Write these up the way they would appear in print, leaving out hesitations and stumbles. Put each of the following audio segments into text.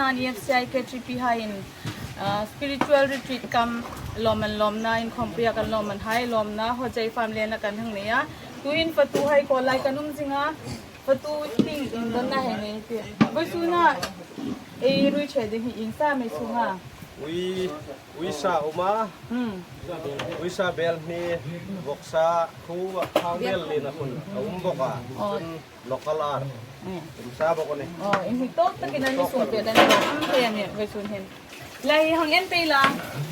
Kanan EFCI KTP hain Spiritual Retreat kam lawm an lawmna inkhawmpuia kan lawm an hai lawmna Hawjai Farm lena kan hang nei a. Tuin fatu hai kaw lai kan um zing a, fatu ting in dawn na hei nei ti. Vawisuna ei rui the ding hi ing sa mai chung a. Ui uisa um a, uisa bel hni vawksa khu thang bel lin a hun a um bawk a, cun local ar um sa bawk a ni. Aw in hui tawk takin an i sum pe dan a ang thei a ni vawisun hin. Lai hi hang en pe la,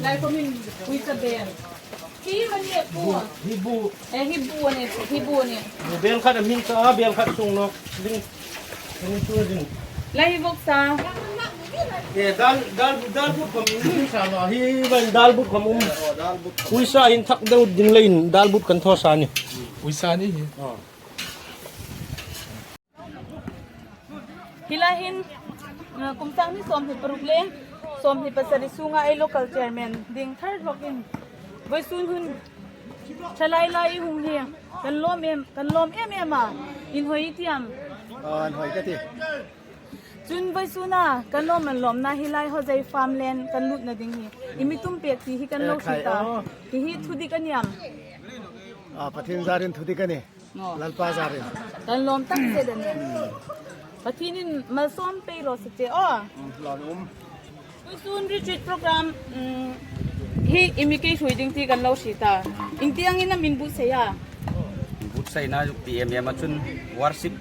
lai kom in uisa bel. Hi mani pu. Hi bu. E hi bu ani, hi bu ani. Bu bel khat a hming ta a, bel khat sung nok ding ding chu ding. Lai hi vawksa. E dal dal dal but khom in sa no hi ban dal but khom um. Uisa in thak deuh ding lein dal but kan tho sa ni. Uisa ni hi. Hila hin kum sang ni 26 le 27 sunga ai local chairman ding thar hlok in voisun hun thalai lai hung hi kan lom em kan lom em em a in hoi tiam. An hoi ka ti. Cun voisuna kan lom an lom na hi lai ho jai farm land kan lut na ding hi imi tum pek ti hi kan lo khai ta o. Ti hi thudik aniam. A Pathian zarin thudik ani. Lalpa zarin. Kan lawm tak che dan e. Pathinin malsawm pe ro se che aw. Lawm um. Tuisun retreat program hi imi kei hrui ding ti kan lo hri ta. Ing tiang in min bu sei a. But sei na juk ti em em a chun worship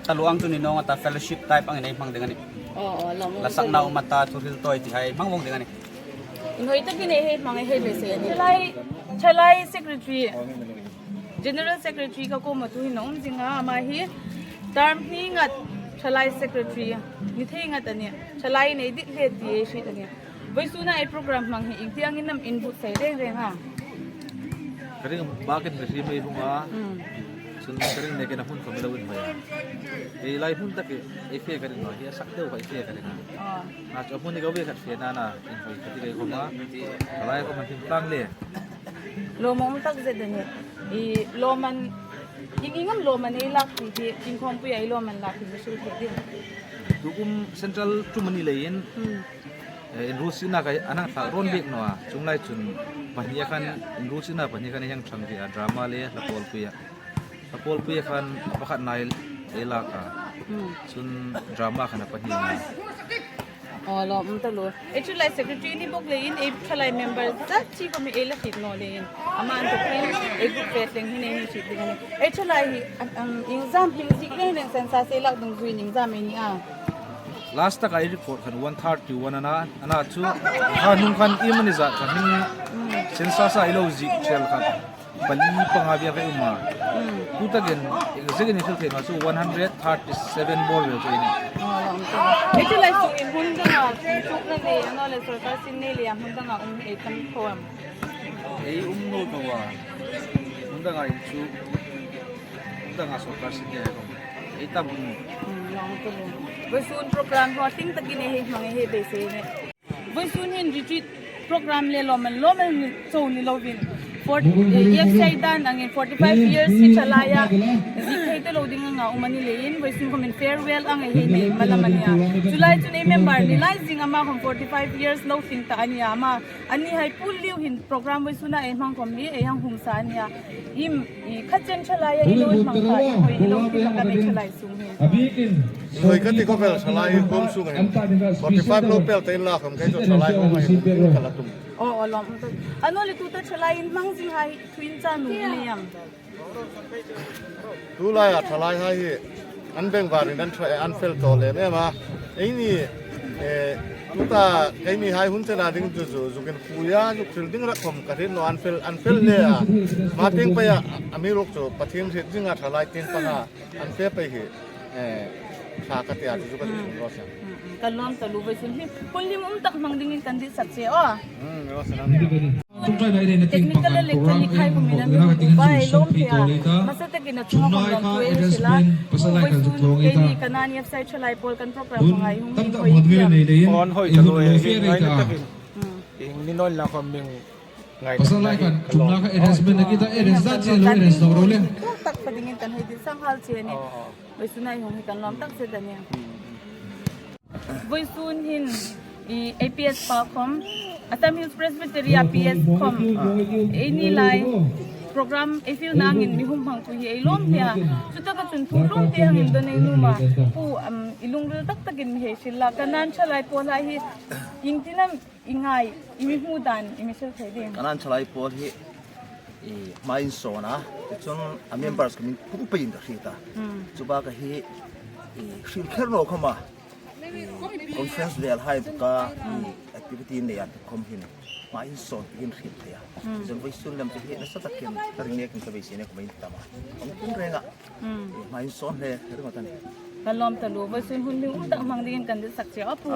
taluang chu ni nong ata fellowship type ang inei hmang ding ani. Oh oh lawm. La sak na umata thu ril toy ti hai hmang wong ding ani. In hoi takin e hei hmang e hei be se ani. Chalai Chalai secretary General Secretary ka ko ma tu hi nom jinga ama hi term hi ngat thalai secretary ni thei ngat ani thalai nei dit hle ti e shi ani voisuna e program mang hi ing tiang in nam in bu sei reng reng ha. Karing bakin mi ri mai hunga chun karing ne kena hun kamelo in hoya ei lai hun tak ei fe karing no hi sak deuh kai fe karing na chu hun ni go ve khat fe na na in hoi khati kai khoma lai ko man him tang le. Lawmawm tak zet a ni. I lawman ing ingam lawman ei lak tih hi inkhawmpui ah i lawman lak hi ka hrilh theih ding. Tukum Central Tumani leiin in Rusina ka anang thla rawn bik no a chunglai chun pahnih khan in Rusina pahnih khan hiang thang a drama le hla pawl pui a hla pawl pui khan pakhat nai ei lak a chun drama khan a pahnih na. Aw lawm ta lu. E chu lai secretary ni bawk leiin e thalai member zat chi ko mi e la hrit no leiin ama an tuk hin e group ve tleng hin e hi hrit ding ani. E thalai hi ing zam him zik reng reng sen sa se lak dung zui ning zam e ni a. Last tak ai report khan 131 ana ana chu kha nung khan imani za khan hing sen sa sa ilo zik thel khan pali panga bia ka uma tu takin exact ni thil thei ma chu 137 ball vel chu ini. E chu lai sung in hun danga chuk na nei ano le sarkar sin nei le hun danga um e tam thom. Ei um no to wa hun danga in chu hun danga sarkar sin nei ko ei tam um. Long to lo. Voi sun program ho ting takin e he mang he be se ne. Voi sun hin retreat program le loman loman cho ni lovin for EFCI dan angin 45 years hi thalaya zik thei te lo ding anga umani lein voi sun khomin farewell ang he nei malamania July chu nei member ni lai jing ama khom 45 years lo thing ta ania ama ani hai pul liu hin program voi suna e mang khom hi e hang hum sa ania im i khachen thalaya i lo mang kha i hoi i lo ti ka me thalai sung hi. Hoi ka ti ko vel thalai hom sung hin 45 lo pel te la khom kai chu thalai hom ai ka la tum. O o lom ano le tu ta thalai in mang jing hai thuin cha nu ne yam. Tu lai a thalai hai hi an beng varin an tha an fel to le me ma ei ni e tu ta kai ni hai hun chana ding chu chu zukin fuya zu thil ding ra khom ka rin no an fel an fel le a ma ting pa ya ami rok chu pathin rit jinga thalai tin pa na an fe pe hi e tha ka te a chu ka chu ro sa. Kan lom ta lu vai sun hi kullim um tak mang ding in kan di sak che o. Ro sa. Technical electronic hai ko mina mi bai lom thea masa takin a chunga kom lom tu e sila vai sun ke ni kanan yef sai thalai pol kan program mangai hung tam ni tak hoi hot thiam. nei lein On hoi i ta hun lo lo e fe hi rei ngai ta na takin ing ni non la khom ming ngai pasal na lai hi kan ka lom. chumna kha arrangement na kita arrange da che lo arrange lo ro le. Tak padingin kan hei din sang hal che ni vai sunai hung hi kan lom tak se dani. Voisun hin i APS pa khom Assam Hills Presbytery a PS khom ei ni lai program ei fil nang in mi hum hang ku hi ei lom hia chuta ka chun thu lum te hangin don ei nu ma pu i lungril tak takin mi hei hril la kanan thalai pawl lai hi ingtinam i ngai i mi hmu dan i mi hril thei ding. Kanan thalai pawl hi i hma in sawn a tichuan a members ka min pung pein ka hrit a chuba ka hi i hril kher no khawma conference vel hai ka activity nei an khom hin ma in sawn in hril thei a zon voi sun lam te hi nasa takin ka ring nek ka be se ne ko main tama ong pung renga ma in sawn hle ringot ani. Kan lawm ta lu voi sun hun hling um tak mang dingin kan sak che apu.